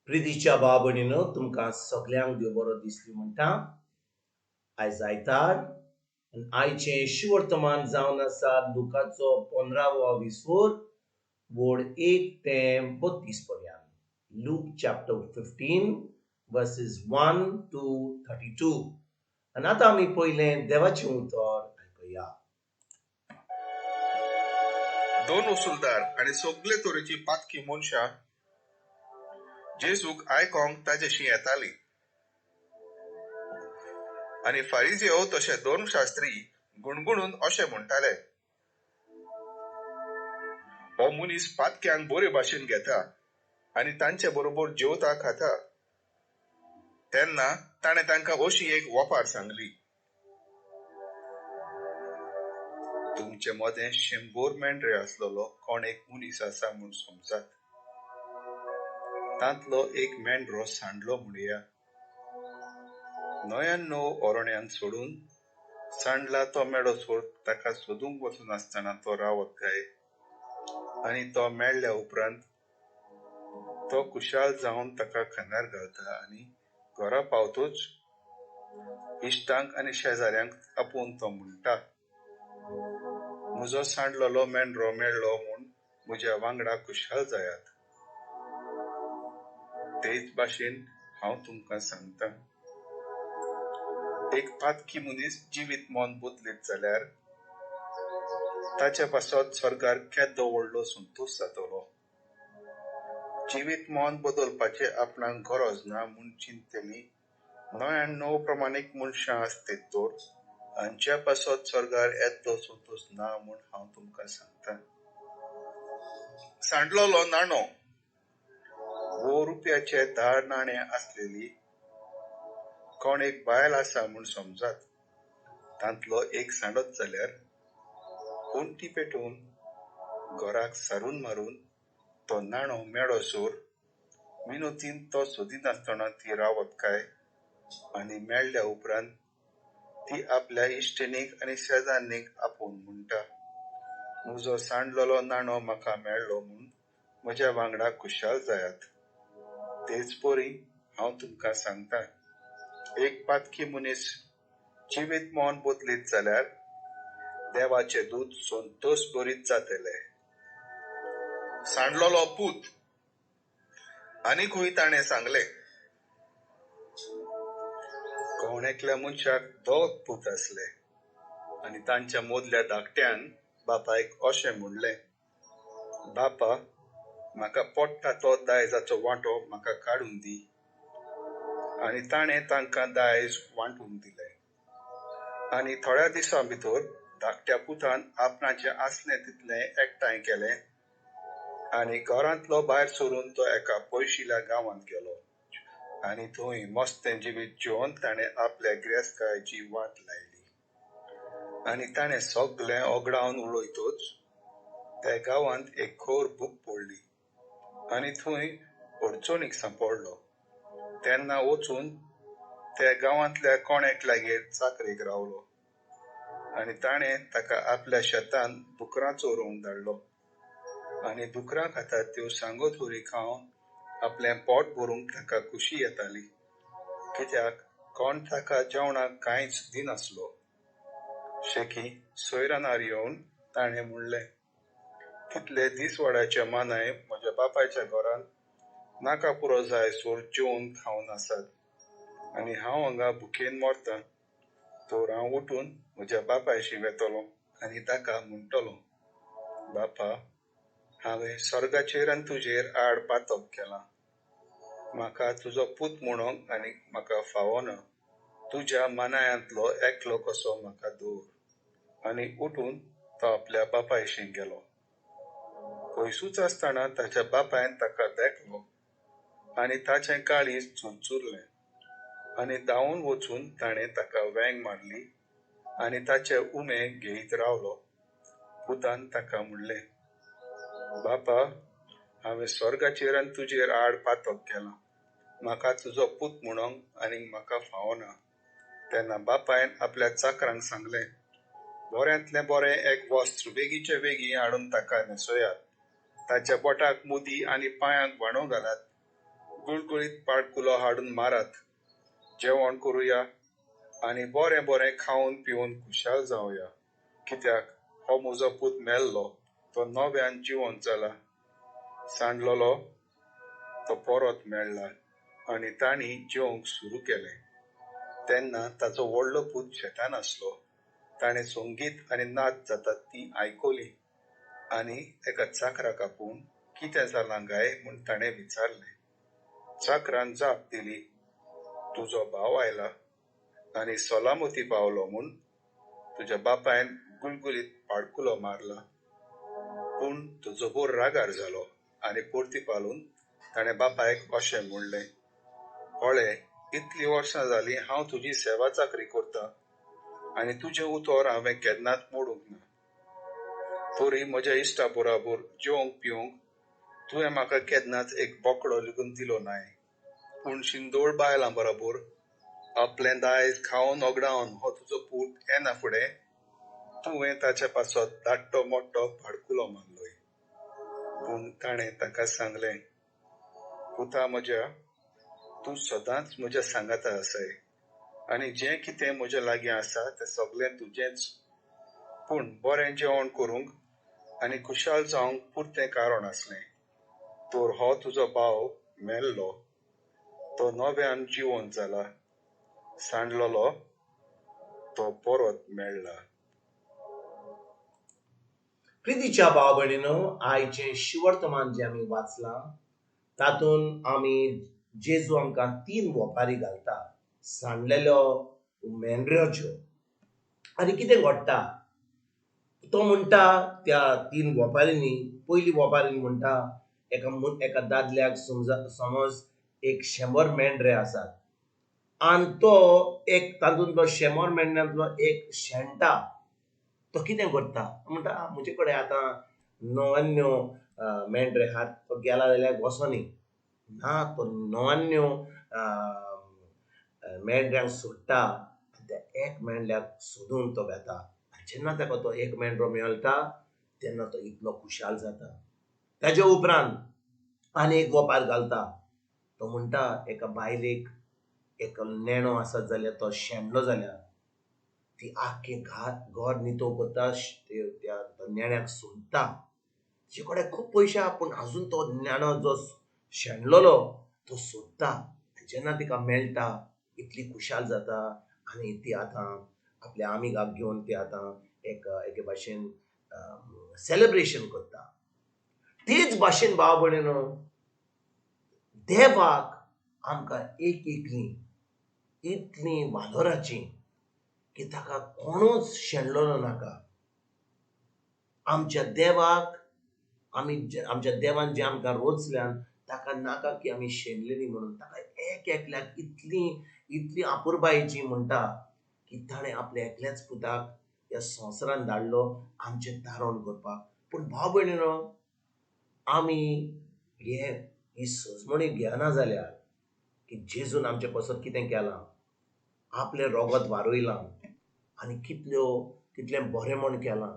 प्रितीच्या भाव भयणीनो, तुमकां सगल्यांक देव बरो दिसली म्हणटा. आयज आयतार आनी आयचें शुवर्तमान जावन आसा लुकाचो 15वो विसोर वोड 1 ते 32 पर्यंत. Luke chapter 15 verses 1 to 32. आनी आतां आमी पयलें देवाचें उतर आयकुया. दोन वसुलदार आनी सगळे तरेची पातकी मनशां जेजूक आयकोंक ताजेशी येताली. आनी फारिजेव तशे दोन शास्त्री गुणगुणून अशें म्हणटाले, हो मनीस पातक्यांक बरे भाशेन घेता आनी तांचे बरोबर जेवता खाता. तेन्ना ताणें तांकां अशी एक वपार सांगली, तुमचे मदें 100 मेंढरे आसलेलो कोण एक मनीस आसा म्हूण समजात. तांतलो एक मेंढरो सांडलो म्हणया. 99 ओरण्यान सोडून सांडला तो मेळो सोड ताका सोदूंक वचनासतना तो रावत काय? आनी तो मेळ्ळ्या उपरांत तो खुशाल जावन ताका खांदार घालता आनी घरा पावतूच इश्टांक आनी शेजाऱ्यांक आपोवन तो म्हणटा, म्हजो सांडलेलो मेंढरो मेळ्ळो म्हूण म्हज्या वांगडा खुशाल जायात. तेच भाशेन हांव तुमकां सांगता, एक पातकी मनीस जिवीत मन बदलीत जाल्यार ताच्या पासत स्वर्गार केदो व्हडलो संतोश जातलो. जिवीत मन बदलपाचें आपणाक गरज ना म्हूण चिंतली 99 प्रमाणीक मनशां आसतीत तर हांच्या पासत स्वर्गार येदो संतोश ना म्हूण हांव तुमकां सांगता. सांडलेलो नाणो. वो रुपयाचे 10 नाणे आसलेली कोण एक बायल आसा म्हूण समजात. तांतलो एक सांडत जाल्यार पणटी पेटोवन घराक सारून मारून तो नाणो मेळो सोर मिनोतीन तो सोदिनासतना ती रावत काय? आनी मेळ्ळ्या उपरांत ती आपल्या इश्टिणीक आनी शेजान्नीक आपोवन म्हणटा, म्हजो सांडलेलो नाणो म्हाका मेळ्ळो म्हूण म्हज्या वांगडा खुशाल जायात. तेच परी हांव तुमकां सांगता, एक पातकी मनीस जिवीत मन बदलीत जाल्यार देवाचे दूत संतोश भरीत जातले. सांडलेलो पूत. आनीकूय ताणें सांगलें, कोण एकल्या मनशाक 2 पूत आसले आनी तांच्या मदल्या धाकट्यान बापायक अशें म्हणलें, बापा म्हाका पडटा तो दायजाचो वांटो म्हाका काडून दी. आनी ताणें तांकां दायज वांटून दिलें. आनी थोड्या दिसां भितर धाकट्या पुतान आपणाचें आसलें तितलें एकठांय केलें आनी घरांतलो भायर सरून तो एका पयशिल्या गांवांत गेलो आनी थंय मस्तें जिवीत जिवन ताणें आपल्या गिरेस्तकायेची वाट लायली. आनी ताणें सगळें ओगडावन उडयतच त्या गांवांत एक खर भूक पडली आनी थंय अडचणीक सांपडलो. तेन्ना वचून त्या गांवांतल्या कोण एकल्यागेर चाकरेक रावलो आनी ताणें ताका आपल्या शेतान दुकरां चरोवंक धाडलो. आनी दुकरां खातात त्यो सांगोथोरी खावन आपलें पोट भरूंक ताका खुशी येताली, कित्याक कोण ताका जेवणाक कांयच दिनासलो. शेकी सोयरानार येवन ताणें म्हणलें, कितले दिसवाड्याचे मानाय म्हज्या बापायच्या घरांत नाका पुरो जाय सोर जेवन खावन आसात आनी हांव हांगा भुकेन मरतां. तर हांव उठून म्हज्या बापायशी वेतलो आनी ताका म्हणटलो, बापा हांवें स्वर्गाचेर आनी तुजेर आड पातक केलां. म्हाका तुजो पूत म्हणूंक आनी म्हाका फावना. तुज्या मानायांतलो एकलो कसो म्हाका दवर. आनी उठून तो आपल्या बापायशी गेलो. पयसूच आसतना ताच्या बापायन ताका देखलो आनी ताचें काळीज चुरचुरलें आनी धांवून वचून ताणें ताका वेंग मारली आनी ताचे उमे घेयत रावलो. पुतान ताका म्हणलें, बापा हांवें स्वर्गाचेर आनी तुजेर आड पातक केलां. म्हाका तुजो पूत म्हणूंक आनी म्हाका फावना. तेन्ना बापायन आपल्या चाकरांक सांगलें, बऱ्यांतलें बरें एक वस्त्र बेगीचे बेगीन हाडून ताका न्हेसयात, ताच्या बोटाक मुदी आनी पांयांक बाणो घालात. गुळगुळीत पाडकुलो हाडून मारात, जेवण करुया आनी बरें बरें खावन पिवन खुशाल जावया. कित्याक हो म्हजो पूत मेल्लो, तो नव्यान जिवन जाला, सांडलेलो तो परत मेळ्ळा. आनी तांणी जेवंक सुरू केलें. तेन्ना ताचो व्हडलो पूत शेतान आसलो. ताणें संगीत आनी नाच जातात ती आयकली आनी एका चाकराक आपोवन कितें जालां काय म्हूण ताणें विचारलें. चाकरान जाप दिली, तुजो भाव आयला आनी सलामती पावलो म्हूण तुज्या बापायन गुलगुलीत पाडकुलो मारला. पूण तो जबोर रागार जालो आनी परती पालून ताणें बापायक अशें म्हणलें, पळय, इतलीं वर्सां जालीं हांव तुजी सेवा चाकरी करता आनी तुजें उतर हांवें केन्नाच मोडूंक ना. तरी म्हज्या इश्टा बराबर जेवंक पिवंक तुवें म्हाका केन्नाच एक बोकडो लेगून दिलो नाय. पूण शिंदोळ बायलां बराबर आपलें दायज खावन ओगडावन हो तुजो पूत येना फुडें तुवें ताच्या पासत धाडटो मोडटो भाडकुलो मारलोय. पूण ताणें ताका सांगलें, पुता म्हज्या, तूं सदांच म्हज्या सांगाता आसाय आनी जें कितें म्हज्या लागीं आसा तें सगळें तुजेंच. पूण बरें जेवण करूंक आनी खुशाल जावंक पुरतें कारण आसलें, तर हो तुजो भाव मेल्लो, तो नव्यान जिवन जाला, सांडलेलो तो परत मेळ्ळा. प्रितीच्या भाव भयणीनो, आयचें शिवर्तमान जें आमी वाचलां तातूंत आमी जेजू आमकां तीन वोपारी घालता, सांडलेलो, मेंढऱ्योच्यो. आनी कितें घडटा, तो म्हणटा त्या तीन वोपारींनी, पयली वोपारीन म्हणटा एका दादल्याक समज एक 100 मेंढरे आसात आनी तो एक तातूंतलो 100 मेंढऱ्यांतलो एक शेणटा. तो कितें करता, म्हणटा म्हजे कडेन आतां 99 मेंढरे आहात, तो गेला जाल्यार वचोनी ना, तो 99 मेंढऱ्यांक सोडटा आनी त्या एक मेंढऱ्याक सोदून तो वेता. आनी जेन्ना ताका तो एक मेंढरो मेळटा तेन्ना तो इतलो खुशाल जाता. ताजे उपरांत आनी एक वोपार घालता, तो म्हणटा एका बायलेक एक नेणो आसत जाल्यार तो शेणलो जाल्यार ती आख्खें घर नितळ करता, त्या नेण्याक सोदता. तिचे कडेन खूब पयशे आहा पूण आजून तो नेणो जो शेणलेलो तो सोदता. जेन्ना तिका मेळटा इतली खुशाल जाता आनी ती आतां आपल्या आमिगाक घेवन ती आतां एके भाशेन सेलेब्रेशन करता. तेच भाशेन भाव भयणीनो, देवाक आमकां एक एकली इतली वालोराची की ताका कोणूच शेणलेलो नाका. आमच्या देवाक आमी आमच्या देवान जे आमकां रोचल्यान ताका नाका की आमी शेणलेली म्हणून. ताका एक एकल्याक इतली इतली आपुरबायेची म्हणटा की ताणें आपल्या एकल्याच पुताक ह्या संवसारान धाडलो आमचें तारण करपाक. पूण भाव भयणीनो, आमी ही सजमणी घेना जाल्यार की जेजून आमचे पासत कितें केलां, आपलें रोगत वारयलां आनी कितलें बरें म्हण केलां,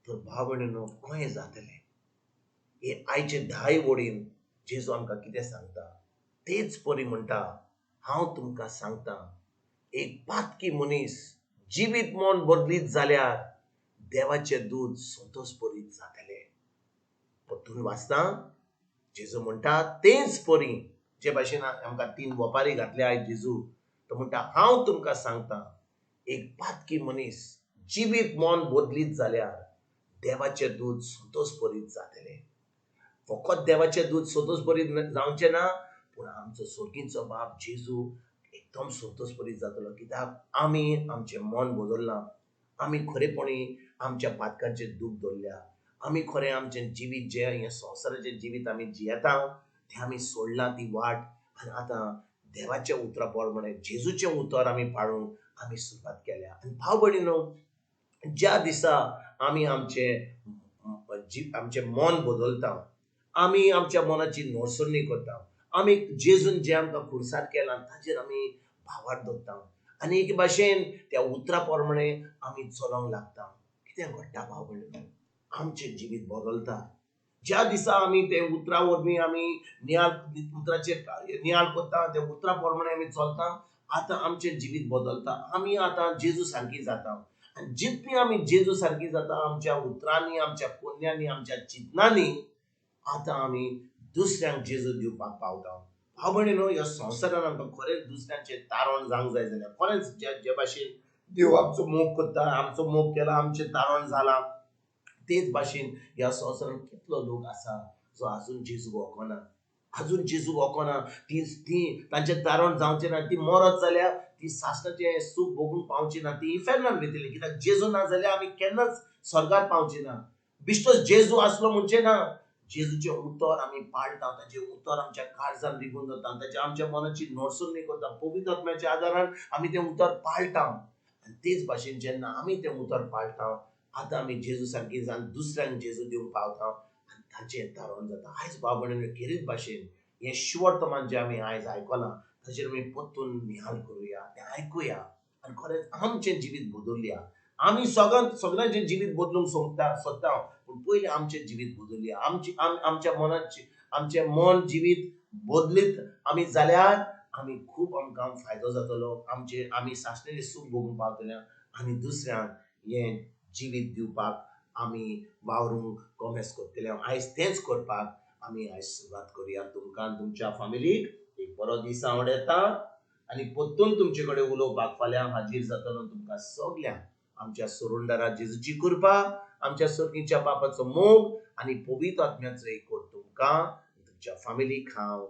तर भाव भयणीनो कशें जातलें? हे आयचे धाय वडीन जेजू आमकां कितें सांगता, तेच परी म्हणटा, हांव तुमकां सांगता, एक पातकी मनीस जिवीत मन बदलीत जाल्यार देवाचें दूद संतोष परीत जातलें. परतून वाचता, जेजू म्हणटा तेच परी जे भाशेन आमकां तीन वोपारी घातले आयज जेजू, तो म्हणटा हांव तुमकां सांगता, एक पातकी मनीस जिवीत मन बदलीत जाल्यार देवाचें दूद संतोष परीत जातलें. फकत देवाचें दूद संतोष परीत जावचें ना, पूण आमचो सोर्गींचो बाप जेजू एकदम संतोष परीत जातलो. कित्याक आमी आमचें मन बदल्लां, आमी खरेपणी आमच्या पातकांचेर दूख दवरल्या, आमी खरें आमचें जिवीत जें हें संवसाराचें जिवीत आमी जियेता तें आमी सोडलां ती वाट, आनी आतां देवाच्या उतरा प्रमाणे जेजूचें उतर आमी पाळूंक आमी सुरवात केल्या. आनी भाव भयणीनो, ज्या दिसा आमी आमचें आमचें मन बदलता, आमी आमच्या मनाची नोरसणी करता, आमी जेजून जें आमकां खुर्सार केलां ताचेर आमी भावार्थ दवरता आनी एके भाशेन त्या उतरा प्रमाणे आमी चलोंक लागता, कितें घडटा भाव भयणीनो, आमचें जिवीत बदलता. ज्या दिसा आमी ते उतरा वरवीं आमी नियाळ उतराचेर नियाळ करता, त्या उतरा प्रमाणे आमी चलता, आतां आमचें जिवीत बदलता. आमी आतां जेजू सारकी जाता. आनी जितली आमी जेजू सारकी जाता आमच्या उतरांनी, आमच्या कोन्यांनी, आमच्या चिंतनांनी, आतां आमी दुसऱ्यांक जेजू दिवपाक पावता. भाव भयणीनो, ह्या संवसारान आमकां खरेंच दुसऱ्यांचें तारण जावंक जाय जाल्यार खरेंच जे भाशेन देव आमचो मोग करता, आमचो मोग केला, आमचें तारण जालां, तेच भाशेन ह्या संवसारान कितलो लोक आसा जो आजून जेजू वळखना, आजून जेजू वळखना. ती ती तांचें तारण जावचें ना. ती मरत जाल्यार ती सासणाचें सूख भोगूंक पावची ना. ती इफेर्नान वयतली. कित्याक जेजू ना जाल्यार आमी केन्नाच स्वर्गार पावची ना. बिश्टोच जेजू आसलो म्हणचें ना. जेजूचें उतर आमी पाळटा, ताचें उतर आमच्या काळजान रिगून जाता, ताच्या आमच्या मनाची नडसुणी करता. पवित्र आत्म्याच्या आदारान आमी तें उतर पाळटा. आनी तेच भाशेन जेन्ना आमी तें उतर पाळटा, आतां आमी जेजू सारकी जावन दुसऱ्यांक जेजू दिवंक पावता आनी ताचें तारण जाता. आयज भाव भयणीनो, खेरीत भाशेन हें शुवर्तमान जें आमी आयज आयकलां ताचेर आमी परतून निहाल करुया, तें आयकुया आनी खरेंच आमचें जिवीत बदलया. आमी सगळ्यांचें जिवीत बदलूंक सोदता, पूण पयलीं आमचें जिवीत बदलया. आमची आमच्या मनाची आमचें मन जिवीत बदलीत आमी जाल्यार आमी खूब आमकां फायदो जातलो. आमचे आमी सासणेचें सूख भोगूंक पावतले आनी दुसऱ्यांक हें जिवीत दिवपाक आमी वावरूंक कोमेस करतले. आयज तेंच करपाक आमी आयज सुरवात करुया. तुमकां तुमच्या फामिलीक एक बरो दीस आवडटा आनी परतून तुमचे कडेन उलोवपाक फाल्यां हाजीर जातलो. तुमकां सगल्यांक आमच्या सोरुंडारा जेजूची कृपा, आमच्या सर्गीच्या बापाचो मोग आनी पवित्र आत्म्याचो एकवट तुमकां तुमच्या फामिलीक हांव